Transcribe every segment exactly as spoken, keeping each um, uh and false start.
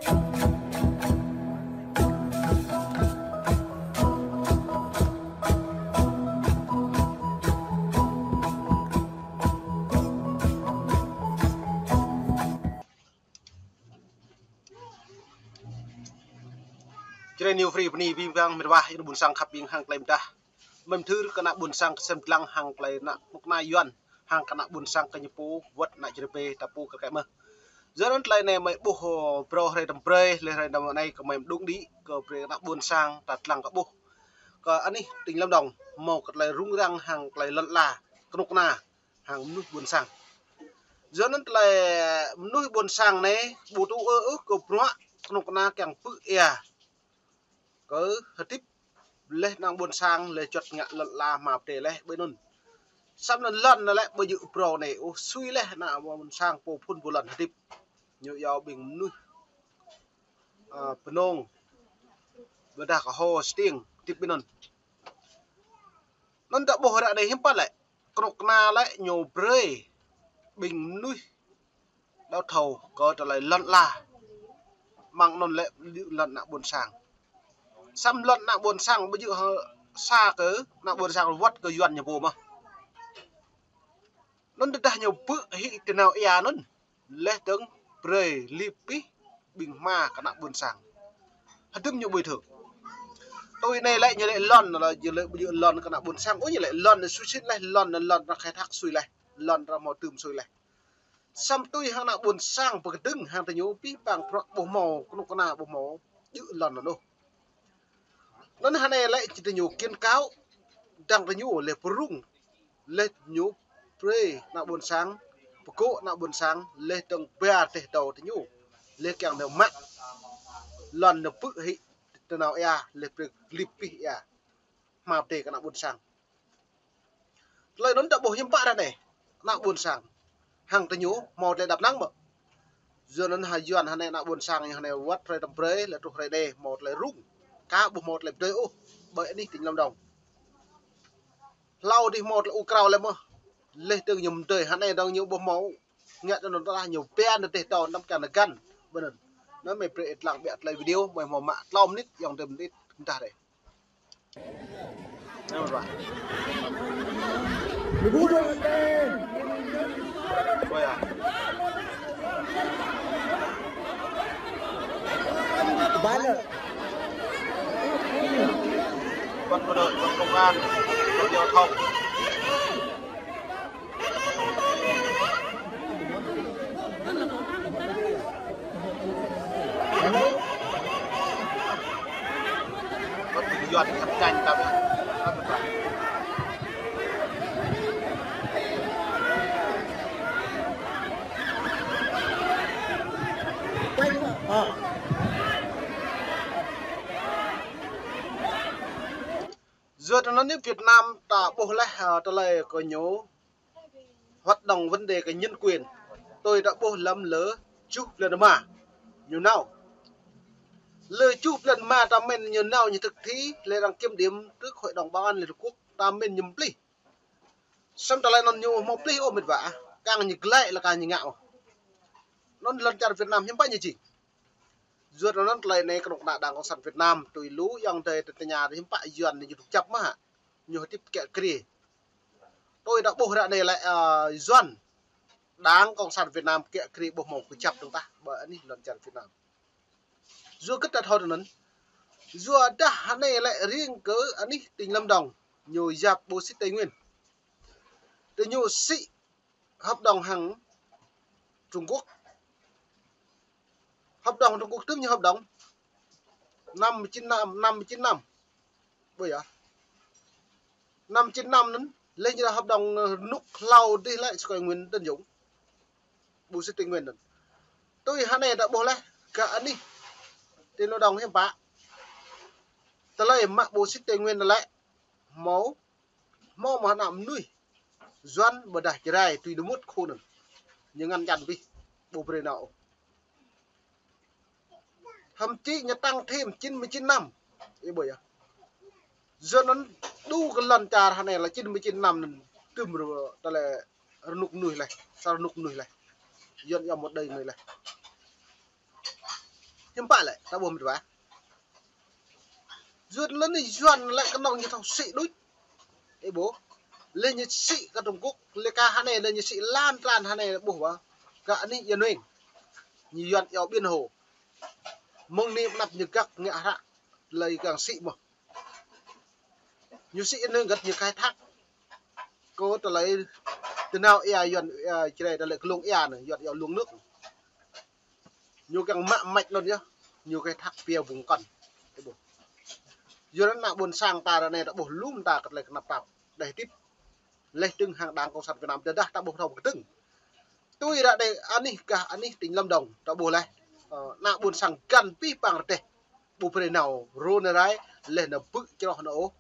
Čơđai New Free bơni abih bang mĕt wa ƀing ƀuôn sang khăp ƀing hăng tơlơi pơdah. Mơ̆ng thưr kơ ană ƀuôn sang kơsem dlăng hăng tơlơi ană kơnuk kơna Yuan hăng kơ ană ƀuôn sang kơ ñu pô wơ̆t ană čơđai pê ta pô kơ kĕ mơh. Yua anŭn tơlơi anai mơi ƀuh, ơ, phrâo hrơi tơm brơi, lĕ hrơi tơm anai kơ mơi mơđung đĭ kơ brơi ană ƀuôn sang ta dlăng kơ ƀuh. Kơ anih tỉnh Lâm Đồng hmâo kơ tơlơi rŭng răng hăng tơlơi lŏn ala kơnuk kơna hăng mơnuih ƀuôn sang. Yua anŭn tơlơi mơnuih ƀuôn sang anai ƀu tŭ ư ôh kơ bruă kơnuk kơna kiăng pơ̆ ia kơ hơdip lĕ ană ƀuôn sang lĕ juăt ngă lŏn ala hmua pơdai lĕ ƀơi anŭn. Samơ̆ anŭn lŏn anŭn lĕ ƀu djơ̆ phrâo anai ôh, sui lĕ ană ƀuôn sang pô phŭn pô lŏn hơdip. Ñu yua ƀing mơnuih, ơ, Pơnông, ƀôdah kơ Hô Stiêng hơdip ƀơi anŭn. Anŭn ta ƀuh ră anai hiư̆m pă lĕ, kơnuk kơna lĕ ñu brơi ƀing mơnuih đaŏ thâo kơ tơlơi lŏn ala. Mơ̆ng anŭn lĕ ƀu djơ̆ lŏn ană ƀuôn sang. Samơ̆ lŏn ană ƀuôn sang ƀu djơ̆ hơ-, sa kơ ană ƀuôn sang wơ̆t kơ Yuan ñu pô mơh. Anŭn tơdah ñu pơ̆ hĭ tơnao ia anŭn, lĕ dơ̆ng brơi lip pih ƀing hmua kơ ană ƀuôn sang. Hơdôm ñu bồi thường. Tui anai lĕ ñu lĕ lŏn, lĕ ñu lĕ ƀu djơ̆ lŏn kơ ană ƀuôn sang. Ơ, ñu lĕ lŏn sui sĭn lĕ, lŏn, lŏn arăng khai thác sui lĕ, lŏn arăng hmâo tơm sui lĕ. Samơ̆ tui hăng ană ƀuôn sang pơkơdơ̆ng hăng tơ ñu pih pang prŏ ƀu hmâo, kơnuk kơna ƀu hmâo djơ̆ lŏn anŭn ôh. Anŭn hơnai lĕ či tơ ñu kiên cáo, dăng tơ ñu lĕ pơrŭng, lĕ ñu brơi ană ƀuôn sang, pơgŏ ană ƀuôn sang, lĕ dơ̆ng ba rơdêh tâo tơ ñu, lĕ kiăng nao mă lŏn nao pơ̆ hĭ tơnao ia, lĕ brơi lip pih ia hmua pơdai kơ ană ƀuôn sang. Tơlơi anŭn ta ƀuh hiư̆m pă ră anai, ană ƀuôn sang hăng tơ ñu hmâo tơlơi đăp năng mơ̆. Yua anŭn hă Yuan hơnai ană ƀuôn sang ñu hơnai wơ̆t hrơi tơm brơi, lĕ truh hrơi anai hmâo tơlơi rŭng. Kơ ƀu hmâo tơlơi pơdơi ôh, ƀơi anih tỉnh Lâm Đồng. Hlâo adih hmâo tơlơi ukrao lĕ mơh. Lĕ dơ̆ng ñu pơdơi hơnai dơ̆ng ñu ƀu hmâo ngă tơ anŭn tơdah ñu pia nao rơdêh tâo anăm kiăng nao găn. Ƀơi anŭn. Anŭn mơi brơi ih lăng ƀiă tơlơi video, mơi hmâo mă klâo mơnit, yŏng tơ mơnit, dah dêh. Quân bộ đội, quân công an, quân giao thông. Wơ̆t ƀing Yuan khăp chañ ta ƀiă. Yua anŭn anai Việt Nam ta ƀuh lĕ, ơ, tơlơi kơ ñu hoạt động vấn đề kơ nhân quyền. Tui ta ƀuh lăm lơ tơjuh blan rơma ñu nao. Lơ tơjuh blan rơma ta mĭn ñu nao ñu thực thi lĕ arăng kiểm điểm trước Hội đồng Bảo an Liên Hợp Quốc ta mĭn ñu pơplih. Samơ̆ tơlơi anŭn ñu hmâo pơplih ôh mĕt wa ah. Kiăng ñu glaĭ lĕ kiăng ñu ngă ôh. Anŭn lŏn čar Việt Nam hiư̆m pă ñu jing. Yua anŭn tơlơi anai kơnuk kơna Đảng Cộng sản Việt Nam tui lu yŏng adơi tơña hiư̆m pă Yuan anai ñu dŏ kơjăp mơ̆ hă. Ñu hơdip kiă kriê. Tui ta ƀuh ră anai lĕ, ơ, Yuan Đảng Cộng sản Việt Nam kiă kriê ƀu hmâo kơjăp dơ̆ng tah ƀơi anih lŏn čar Việt Nam. Yua kơ ta thâo tui anŭn. Yua dah hơnai lĕ riêng kơ anih tỉnh Lâm Đồng ñu yap ƀu sĭt Tây Nguyên. Tơ ñu sĭ hợp đồng hăng Trung Quốc. Hợp đồng Trung Quốc tơm ñu hợp đồng năm mươi chín năm, năm mươi chín năm. Ƀơi yơh. Năm chín năm anŭn, lĕ ñu hợp đồng, ơ, rơnŭk hlâo adih lĕ sơkơi Nguyễn Tấn Dũng. Ƀu sĭt Tây Nguyên anŭn. Tui hơnai ta ƀuh lĕ, kơ anih tỉnh Lâm Đồng hiư̆m pă. Tơlơi mă ƀu sĭt Tây Nguyên lĕ, hmâo hmâo mơ̆ ană mơnuih Yuan ƀôdah Jrai tui nơmŭt khul anŭn. Ñu ngăn chặn abih. Ƀu brơi nao. Thậm chí ñu tăng thêm chín mươi chín năm. Ih ƀuh yơh. Yua anŭn đu kơ lŏn čar hơnai lĕ chín mươi chín năm anŭn tơm rơ-, tơlơi rơnŭk mơnuih lĕ. Sa rơnŭk mơnuih lĕ. Yuan yua một đời người lĕ. Hiư̆m pă lĕ, ta ƀuh mĭt wa. Yuan lĕ anai Yuan lĕ kơnơ̆ng ñu thâo sĭ đôč. Ih ƀuh. Lĕ ñu sĭ kơ Trung Quốc, lĕ kơ hơnai lĕ ñu sĭ lan tran hơnai ƀuh wa. Kơ anih Yuan weng. Ñu Yuan iâu Biển Hồ. Mơ̆ng anai anăp ñu găk ngă hră. Tơlơi kiăng sĭ mơ̆n. Ñu sĭ anŭn găt ñu khai thác. Kơ tơlơi tơnao ia Yuan, ia Jrai tơlơi glông ia anŭn, Yuan iâu luông nước. Ñu kiăng mă mač anŭn yơh. Ñu khai thác pia bung kăn. Ih ƀuh. Yuan ană ƀôn sang ta ră anai ta ƀuh lŏm ta kơ tơlơi kơnăp tap. Đeh tip. Leh tơ̆ng hăng Đảng Cộng sản Việt Nam tơdah ta ƀuh thâo pơkơtơ̆ng. Tui ră anai anih gah anih tỉnh Lâm Đồng ta ƀuh leh. Ơ, ană ƀôn sang găn pih pang rơdêh. Ƀu brơi nao rô nao rai, leh nao bư̆ čroh nao ôh.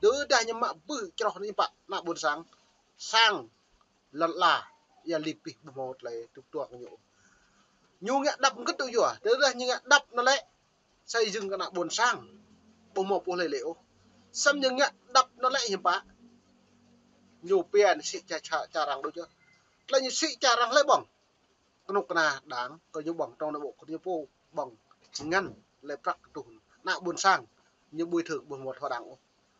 Tơdah ñu mă bư̆ čroh anai pă ană ƀôn sang. Sang lăn ala, ia lip pih ƀu hmâo tơlơi tŭk tuang ñu. Ñu ngă đăp kơtŭ yua, tơdah ñu ngă đăp anŭn lĕ, xây dựng kơ ană ƀôn sang, ƀu hmâo pô lĕ lĕ ôh. Samơ̆ ñu ngă đăp anŭn lĕ hiư̆m pă. Ñu pia ñu sĭ ča, ča, ča arăng đôč yơh. Tơlơi ñu sĭ ča arăng lĕ ƀơ̆ng. Kơnuk kơna Đảng, kơ ñu ƀơ̆ng, trong nội bộ kơ ñu pô ƀơ̆ng, ngăn lĕ prăk kơtuh. Ană ƀôn sang, ñu bồi thường ƀu hmâo thâo Đảng ôh.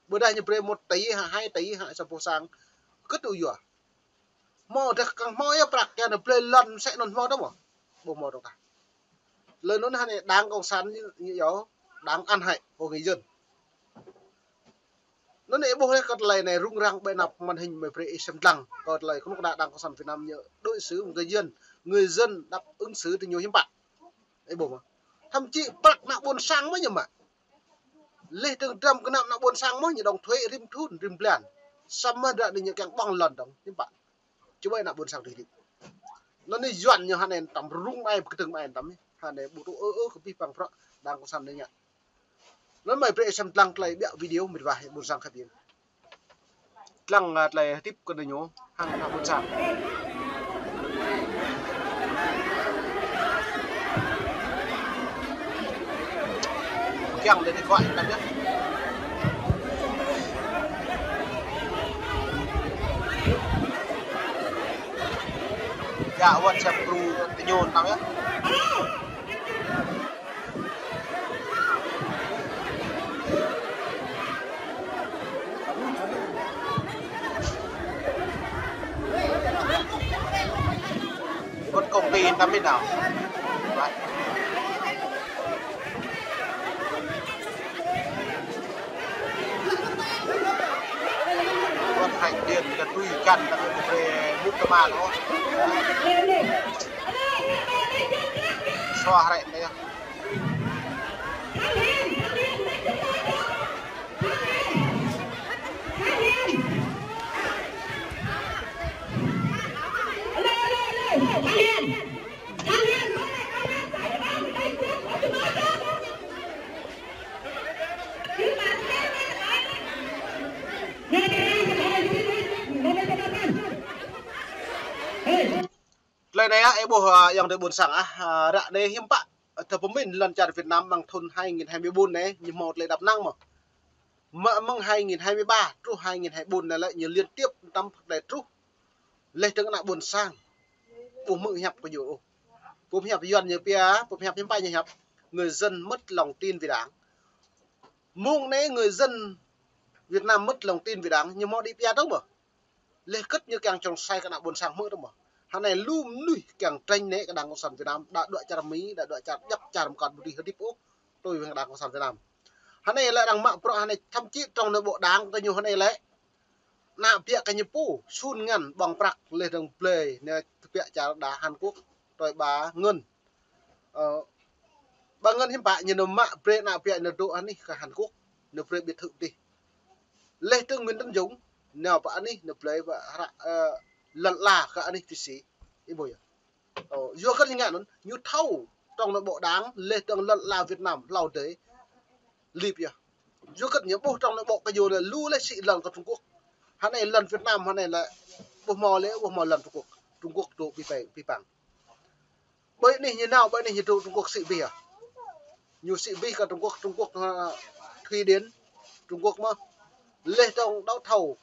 Ƀôdah ñu brơi một tỷ hă, hai tỷ hă, sa boh sang, kơtŭ yua. Hmâo dah kăng hmâo ia prăk, ia nao blơi lŏn mơsĕ anŭn hmâo tơ̆ mơ̆n. Ƀu hmâo tơ̆ kah. Lĕ anŭn hơnai Đảng Cộng sản ñu, ñu iâu, Đảng ăn hại, kơ người dân. Anŭn ih ƀuh leh kơ tơlơi anai rŭng răng ƀơi anăp màn hình mơi brơi ih sem lăng. Kơ tơlơi kơnuk kơna Đảng Cộng sản Việt Nam ñu đối xử người dân, người dân đáp ứng xử tơ ñu hiư̆m pă. Ih ƀuh mơ̆n. Thậm chí prăk ană ƀôn sang mơ̆n ñu mă. Leh tơ̆ng dram gơnam ană ƀôn sang mơ̆n ñu đóng thuế rĭm thŭn, rĭm blan. Samơ̆ ră anai ñu kiăng ƀơ̆ng lŏn dong, hiư̆m pă. Čuai ană ƀôn sang tui hơdip. Anŭn anai Yuan ñu hơnai tăm rŭng ai, pơkơtơ̆ng ai tăm. Hơnai ƀu tŭ ơ ơ kơ pih pang prăk Đảng Cộng sản anai ngă. Anŭn mơi brơi sem lăng tơlơi ƀiă video mĭt wa ƀôn sang khăp yơh. Lăng, ơ, tơlơi hơdip kơ ñu hăng ană ƀôn sang. Kiăng lĕ điện thoại tăm yơh. Ia WhatsApp group tơ ñu tăm yơh. Kơ công ty tăm mĭt nao. Kơ hăi điện kơ tui kăn tăm kơ brơi mŭt tơma ôh. Soh hrĕ anai yơh. Tơlơi anai ah, ih ƀuh, ah, ayŏng adơi ƀôn sang ah, ah, ră anai hiư̆m pă, ah, tơ pơmĭn lŏn čar Việt Nam mơ̆ng thŭn hai nghìn hai mươi bốn anai, ñu hmâo tơlơi đăp năng mơ̆n. Mă mơ̆ng hai nghìn hai mươi ba truh hai nghìn hai mươi bốn anai lĕ ñu liên tiếp tăm pơkơđai truh. Leh tơ̆ng ană ƀôn sang. Ƀu hmư̆ hiăp kơ ñu ôh. Ƀu hiăp Yuan ñu pia, ƀu hiăp hiư̆m pă ñu hiăp. Người dân mất lòng tin vì Đảng. Mơ̆ng anai người dân Việt Nam mất lòng tin vì Đảng, ñu hmâo đĭ pia tơ̆ng mơ̆n. Leh kơ̆t ñu kiăng čŏng sai kơ ană ƀôn sang hmư̆ tơ̆ng mơ̆n. Hơnai lu mơnuih kiăng tránh né kơ Đảng Cộng sản Việt Nam, đa đuaĭ čar Mi, đa đuaĭ čar djăp čar mơkăn ƀu dưi hơdip ôh, tui hăng Đảng Cộng sản Việt Nam. Hơnai lĕ arăng mă bruă hơnai thậm chí trong nội bộ Đảng tơ ñu hơnai lĕ. Ană biă kơ ñu pô, sun ngăn ƀơ̆ng prăk leh dơ̆ng blơi, anai tơbiă čar đa Hàn Quốc, tui ba Ngân. Ơ, ba Ngân hiư̆m pă ñu nao mă brơi ană biă ñu dŏ anih kơ Hàn Quốc, ñu brơi biệt thự pơdih. Leh tơ̆ng Nguyễn Tấn Dũng, nao pơ anih ñu blơi pơ hră, ơ, lŏn ala kơ anih Thụy Sĩ. Ih ƀuh yơh. Ơ, yua kơ ñu ngă anŭn, ñu thâo trong nội bộ Đảng, leh tơ̆ng lŏn ala Việt Nam, hlâo adih, lip yơh. Yua kơ ñu ƀuh trong nội bộ kơ ñu lĕ lu lĕ sĭ lŏn kơ Trung Quốc. Hơnai lŏn Việt Nam, hơnai lĕ ƀu hmâo lĕ, ƀu hmâo lŏn Trung Quốc. Trung Quốc dŏ pih pang, pih pang. Ƀơi anih ñu nao, ƀơi anih ñu dŏ Trung Quốc sĭ abih ah. Ñu sĭ abih kơ Trung Quốc, Trung Quốc, ha, Thụy Điển, Trung Quốc mơ̆n. Leh tơ̆ng đấu thầu,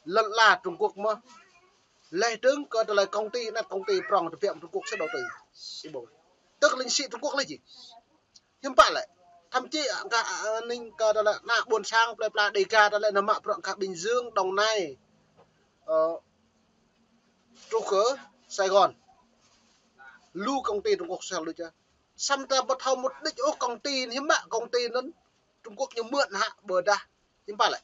lŏn ala Trung Quốc mơ̆n. Leh tơ̆ng kơ tơlơi công ty, anăp công ty prŏng tơbiă Trung Quốc sẽ đầu tư. Ih ƀuh. Tức là ñu sĭ Trung Quốc lĕ či. Hiư̆m pă lĕ. Thậm chí, a, kơ, a, a, ning kơ tơlơi ană ƀôn sang plơi pla Đêga tơlơi nao mă bruă kơ Bình Dương, Đồng Nai. Ơ, truh kơ Sài Gòn. Lu công ty Trung Quốc sel đôč yơh. Samơ̆ ta ƀu thâo mŭt đôč ôh công ty, hiư̆m pă công ty anŭn Trung Quốc ñu mượn hă ƀôdah hiư̆m pă lĕ.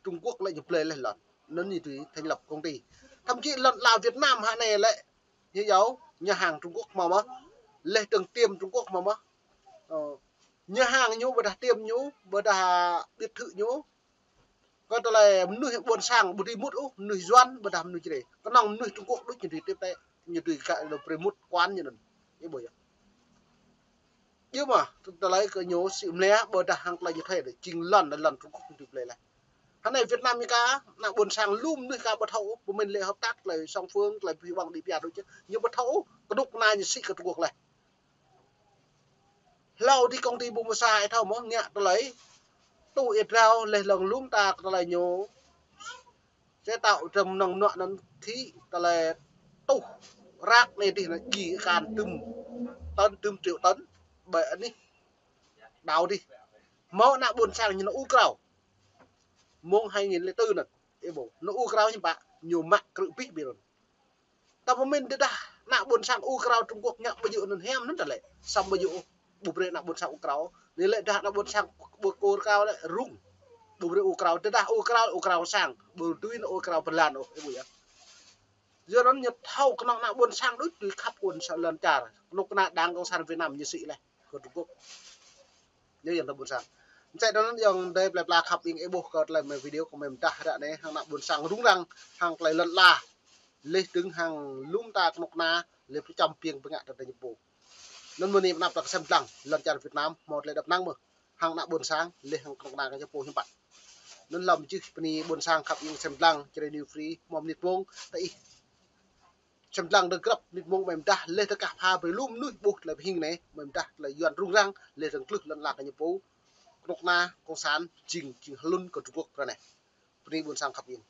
Trung Quốc lĕ ñu blơi laih lŏn. Anŭn ñu tui thành lập công ty. Thậm chí lŏn ala Việt Nam hă anai lĕ, ñu yua nhà hàng Trung Quốc hmâo mơ̆n. Laih dơ̆ng tiêm Trung Quốc hmâo mơ̆n. Ơ, nhà hàng ñu ƀôdah tiêm ñu, ƀôdah biệt thự ñu. Kơ tơlơi mơnuih ƀôn sang ƀu dưi mŭt ôh, mơnuih Yuan ƀôdah mơnuih Jrai. Kơnơ̆ng mơnuih Trung Quốc đôč ñu dưi tiếp tế, ñu dưi kơ brơi mŭt quán ñu anŭn. Ih ƀuh yơh. Yơh mơ̆, tơlơi kơ ñu sĭ mlĕ ƀôdah hăng tơlơi ñu thuê đôč, jing lŏn, lŏn Trung Quốc ñu tui blơi laih. Hơnai Việt Nam ñu kơ, ană ƀôn sang lu mơnuih kơ ƀu thâo ôh, pơmĭn lĕ hợp tác tơlơi song phương, tơlơi pơhiăp ƀơ̆ng đĭ pia đôč yơh. Ñu ƀu thâo ôh, kơnuk kơna ñu sĭ kơ Trung Quốc laih. Hlâo dih công ty Bumasa ih thâo mơ̆n ngă tơlơi. Tŭ ih rao laih lŏng lŏm ta tơlơi ñu. Sẽ tạo trong nông nọ năn thị tơlơi tuh rác anai dih anŭn ji akan tơm tấn, tơm triệu tấn. Ƀơi anih đao dih. Hmâo ană ƀôn sang ñu nao ur krao. Mơ̆ng hai nghìn lẻ tư anŭn. Ih ƀuh, nao ur krao hiư̆m pă, ñu mă krư̆ abih bĭt anŭn. Ta pơmĭn tơdah ană ƀôn sang ur krao Trung Quốc ngă ƀu djơ̆ anŭn hiam anŭn tơlơi. Samơ̆ ƀu djơ̆ ôh, ƀu brơi ană ƀôn sang ur krao. Anai lĕ tơdah ană ƀôn sang ƀu ur krao lĕ rŭng. Ƀu brơi ur krao, tơdah ur krao, ur krao sang. Ƀu dưi nao ur krao pơlan ôh, ih ƀuh yơh. Yua anŭn ñu thâo kơnơ̆ng ană ƀôn sang đôč tui khăp kơ ƀôn sang lŏn čar. Kơnuk kơna Đảng Cộng sản Việt Nam ñu sĭ laih kơ Trung Quốc. Ñu yơh ană ƀôn sang. Mơsĕ anŭn yơh dêh plơi pla khăp ing ih ƀuh kơ tơlơi mơi video kơ mơi mơdah ră anai hăng ană ƀôn sang rŭng răng hăng tơlơi lŏn ala. Laih dơ̆ng hăng lŏm ta kơnuk kơna laih pơčăm piêng pơngă tơlơi ñu pô. Anŭn mơ̆ng anai pơanăp ta kơ sem lăng lŏn čar Việt Nam hmâo tơlơi đăp năng mơ̆n. Hăng ană ƀôn sang laih hăng kơnuk kơna kơ ñu pô hiư̆m pă. Anŭn lăm čih bơni ƀôn sang khăp ing sem lăng Jrai New Free hmâo mơnit mông ta ih. Sem lăng dơ̆ng grăp mơnit mông mơi mơdah laih tơkah pha brơi lu mơnuih ƀuh tơlơi pơhing anai mơi mơdah tơlơi Yuan rŭng răng laih dơ̆ng klưh lŏn ala kơ ñu pô. Kơnuk kơna Cộng sản jing, jing hlŭn kơ Trung Quốc ră anai. Bơni ƀôn sang khăp ing.